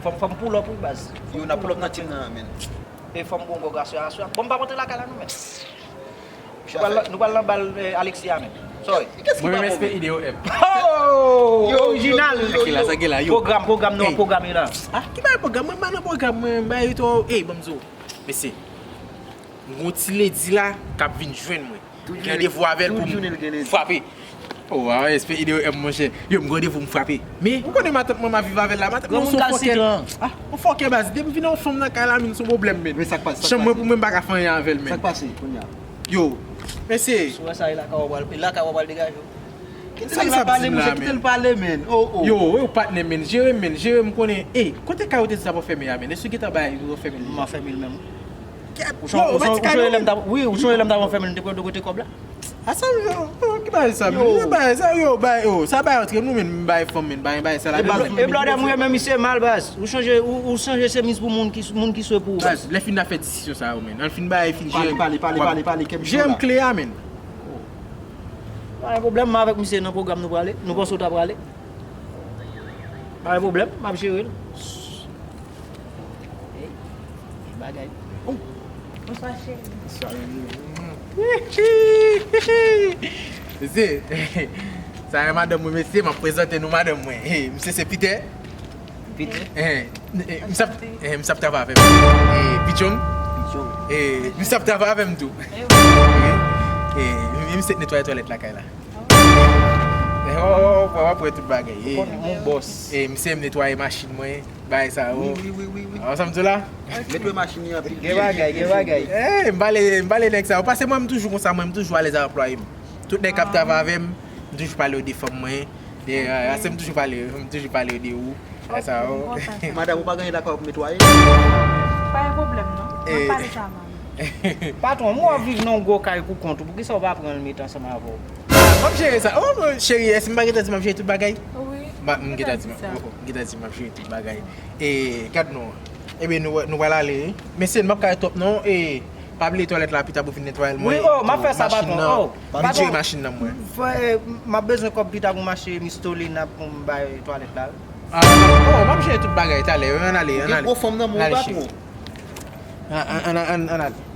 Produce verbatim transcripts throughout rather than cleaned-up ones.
Fò m, fò m pull up wi baz. Yo, n ap pull up nan team nan, man. E fò m gon gwo gras aswè. Bon, m pa monte lakay la non, men. Nou pral, nou pral nan bal, eh, Alexia, men. Sorry. Mwen menm respè ide yo, M. Oh! Yo, yo, orijinal. Yo, yo, yo. Sa ki la, sa ki la, yo. Pwogram, pwogram nou, pwogram yo la. Ah, ki bay pwogram? Mwen pa nan pwogram, mwen, bay to. Ey, ban m di w. Mesye, m gon ti ledi la k ap vin jwenn mwen. Gen randevou avè l pou m frape. Oh, ah, respè ide yo, M, monchè. Yo, m gen randevou m frape. Men, ou konnen matant mwen m ap viv avè l la, matant mwen se yon fòkè. Ah, yon fòkè baz. Depi m vin yon fanm nan kay la, men se yon pwoblèm, men. Men sa k pase? Chanm mwen pou mwen, m pa ka fè anyen avè l, men. Sa k pase kounye a? Yo, mesye. Si w wè sa, e lakay w pral, e lakay w pral degaje w. Kite l pale, monchè, kite l pale, men. Oh, oh. Yo, yo, patnè, men. Jere m, men. Jere m, konnen. Ey, kote kay ou te di sa pou fèmen a, men? Èske w gentan bay yo fèmen li? M a fèmen l menm. Ou chonje lè m t ap, wi, ou chonje lè m t ap anfèmen, nou te pral kote kòb la? A sa, yo, yo, ki bagay sa, men? Yo, bagay sa, yo, bagay, yo, sa bagay antre nou, men, m bay fanm, men, bagay, bagay sa la. E blòdè m renmen misye mal, baz. Ou chanje, ou, ou chanje chemiz pou moun ki, moun ki swe pou ou, baz. Lè fin n ap fè diskisyon sa yo, men. An fin bay, fin jere. Pale, pale, pale, pale, pale, kè m cho la. Jere m kle a, men. Pa gen pwoblèm, mwen avèk misye nan pwogram nou prale. Nou panse w ta prale? Pa gen pwoblèm, m ap jere l. Ey, bagay. Oh. Bonswa, cheri. Bonswa, Remy. Mesye, sa e madanm mwen, mesye, m ap prezante nou madanm mwen. Hey, misye se Peter. Peter? Eh, eh, misye ap, eh, misye ap travay avè m. Eh, Pichon. Pichon. Eh, misye ap travay avè m tou. Eh, eh, misye t netwaye twalèt lakay la. Eh, oh, oh, oh, w ap wè tout bagay. Eh, ou konn yon bòs. Eh, misye m netwaye machin mwen, bagay sa yo. Wi, wi, wi, wi, wi. Ansanm tou la? Netwaye machin li anpil. Gen bagay, gen bagay. Eh, m pale, m pale nèg sa yo. Paske mwen, m toujou konsa, mwen, m toujou alèz ak anplwaye m. Tout nèg k ap travay avè m, m toujou pale yo de fanm mwen. De, eh, ase m toujou pale, m toujou pale yo de ou. Bagay sa yo. Madanm, ou pa gen lakay pou netwaye? Pa gen pwoblèm, non. M ap pale sa, manmi. Patwon, m wè w ap viv nan yon gwo kay pou kont ou, poukisa w pa pran l mete ansanm avè w? M ap jere sa. Oh, cheri, èske m pa gentan di m ap jere tout bagay? Wi. M gentan di m ap jere tout bagay. E, gad non. Ebyen, nou, nou pral ale, wi. Mesye, m p ap kare twòp non. E, pa bliye twalèt la, pita pou vin netwaye l. Wi, oh, m ap fè sa, patwon. Oh, patwon. Vin jere machin nan mwen. M ap bezwen kòb pita pou m achte mistolina pou m bay twalèt la. Ah, oh, m ap jere tout bagay talè. Ann ale, ann ale. Ou gen gwo fanm nan men w, patwon. Ann, ann, ann, ann ale.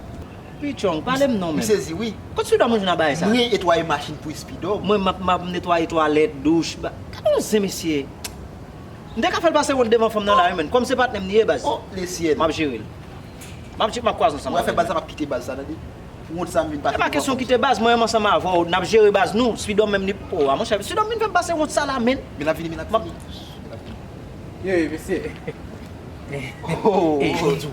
Pichon, pale m non, men. M sezi, wi. Kot Spidòm ou jwenn nan bagay sa? Mwen netwaye machin pou Spidòm. Mwen, m ap, m ap netwaye twalèt, douch. Gade yon zen, mesye. M te ka fè l pase wont devan fanm nan la, wi, men. Kòm se patnè m li ye, baz. Oh, le ciel. M ap jere l. M ap, m ap kwaze ansanm avè l. Ou fè baz sa, m ap kite baz sa, tande. Pou wont sa m vin pase devan fanm. E pa kesyon kite baz, mwen menm ansanm avè w, n ap jere baz nou. Spidòm menm li, oh, a monchè, Spidòm vin fè m pase wont sa la, men. Men l ap vini, men l ap vini. Yo, mesye. Oh. Ey, ban m di w,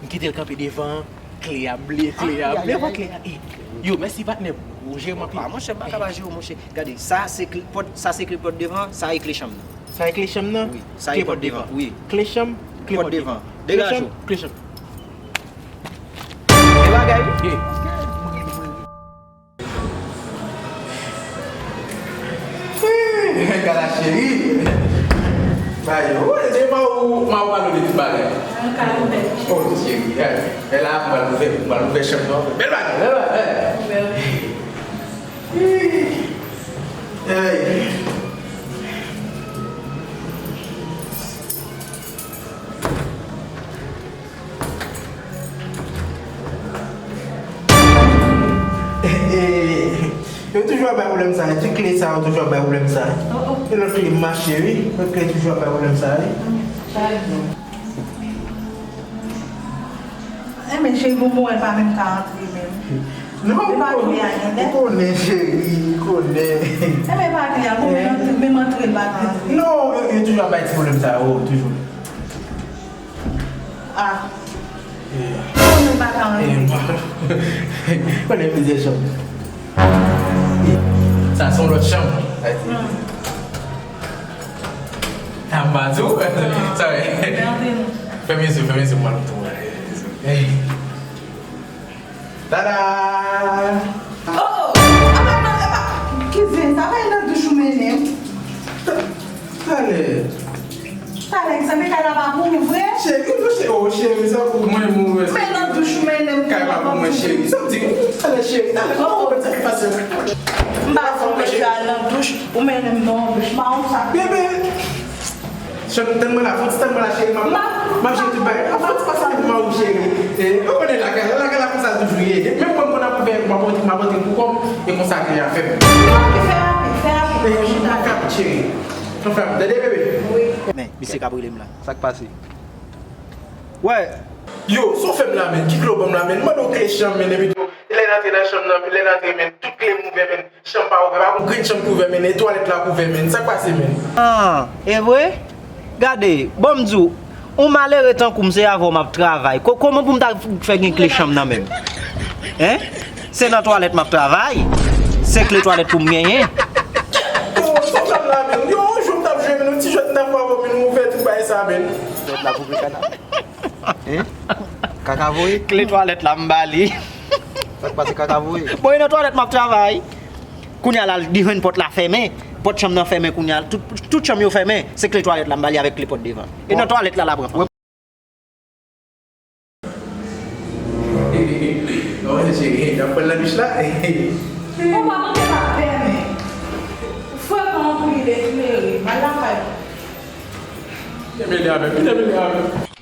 m kite l kanpe devan, kle a, m bliye kle a, m bliye pran kle a. Ey, yo, mèsi patnè m, ou jere m anpil. Ah, monchè, m pa ka pa jere w, monchè. Gade, sa se kle pòt, sa se kle pòt devan, sa e kle chanm nan. Sa e kle chanm nan? Wi, sa e pòt devan, wi. Kle chanm, kle pòt devan. Degaje w. Kle chanm. E bagay, wi. Gala cheri. Ba yo, se pa ou, ma ou pale de tout bagay. Mwen ka ouvè. Oh, cheri, eh. E la, m pral ouvè, m pral ouvè chanm nan. Bèl bagay, bèl bagay. Ouvè, wi. Hey. Yo toujou ap bay pwoblèm sa, ti kle sa yo toujou ap bay pwoblèm sa. E lòt kle mache wi, lòt kle toujou ap bay pwoblèm sa wi. Enben cheri, bonbon wè pa menm ka antre menm. Non, ou konnen cheri, ou konnen. Enben pa gen, menm antre l pa ka antre. Non, yo toujou ap bay ti pwoblèm sa yo, toujou. Ah. Bon, nou pa ka antre. Konnen plizyè chanm. Sa se yon lòt chanm. Sa m pa di w. Sa wè. Fèmen zye, fèmen zye, mwen tou. Tada! Oh! Apa nan, apa, ki zen sa? Pa nan douch ou mennen m. Talè. Talè, egzanp, kay la pa pou ou vre? Cheri, nou cheri, oh, cheri, sa pou mwen, mwen. Men nan douch ou mennen m. Kay pa pou mwen, cheri. Sa m di, talè, cheri, talè, oh, oh, sa ki pase? M pa fè w mete al nan douch, ou mennen m nan yon douch mawon sa. Bebe! Tann mwen la, fon ti tann mwen la, cheri, m ap, m ap jere tout bagay. Fon ti pase pou mwen, cheri. E, ou konnen lakay la, lakay la konsa l toujou ye. Menm mwen, mwen ap ouvè, m ap antre, m ap antre pou kò m, e konsa ke afè m. Fè rapid, fè rapid, fè rapid. E, m ap fè rapid, cheri. M ap fè rapid. Tande, bebe? Wi. Men, misye k ap rele m la. Sa k pase? Wè. Yo, sa w fè m la, men? Ki kle w ban m la, men? M mande w kle chanm, men, epi tou, lè n antre nan chanm nan, lè n antre, men, tout kle m ouvè, men. Chanm pa ouvè, pa gon grenn chanm ki ouvè, men, e twalèt la k ouvè, men. Sa k pase, men? Ah, e vre? Gade, bon m di w, yon malere tankou m, se avè w m ap travay. Ko-, kòman pou m ta fè gen kle chanm nan men m? Hein? Se nan twalèt m ap travay. Se kle twalèt pou m genyen. Yo, sa w fè m la, men? Yo, yon jou m t ap jwe, men, yon ti jwèt m t ap fè avè w, men, ou ouvè tout bagay sa, men. Jwèt la pou vre kana. Hein? Kaka voye? Kle twalèt la, m ba li. Sa k pase, kaka voye? Bon, e nan twalèt m ap travay. Kounye a la, li jwenn pòt la fèmen. Pòt chanm nan fèmen kounye a. Tout, tout chanm yo fèmen. Se kle twalèt la, m ba li avèk kle pòt devan. E nan twalèt la, l ap rantre. Bon, cheri, n ap pran nan douch la. Bon, pa manke pa pèmen. Fre pa anpil eklere. Al lakay. Vin mele avè m, vin mele avè m.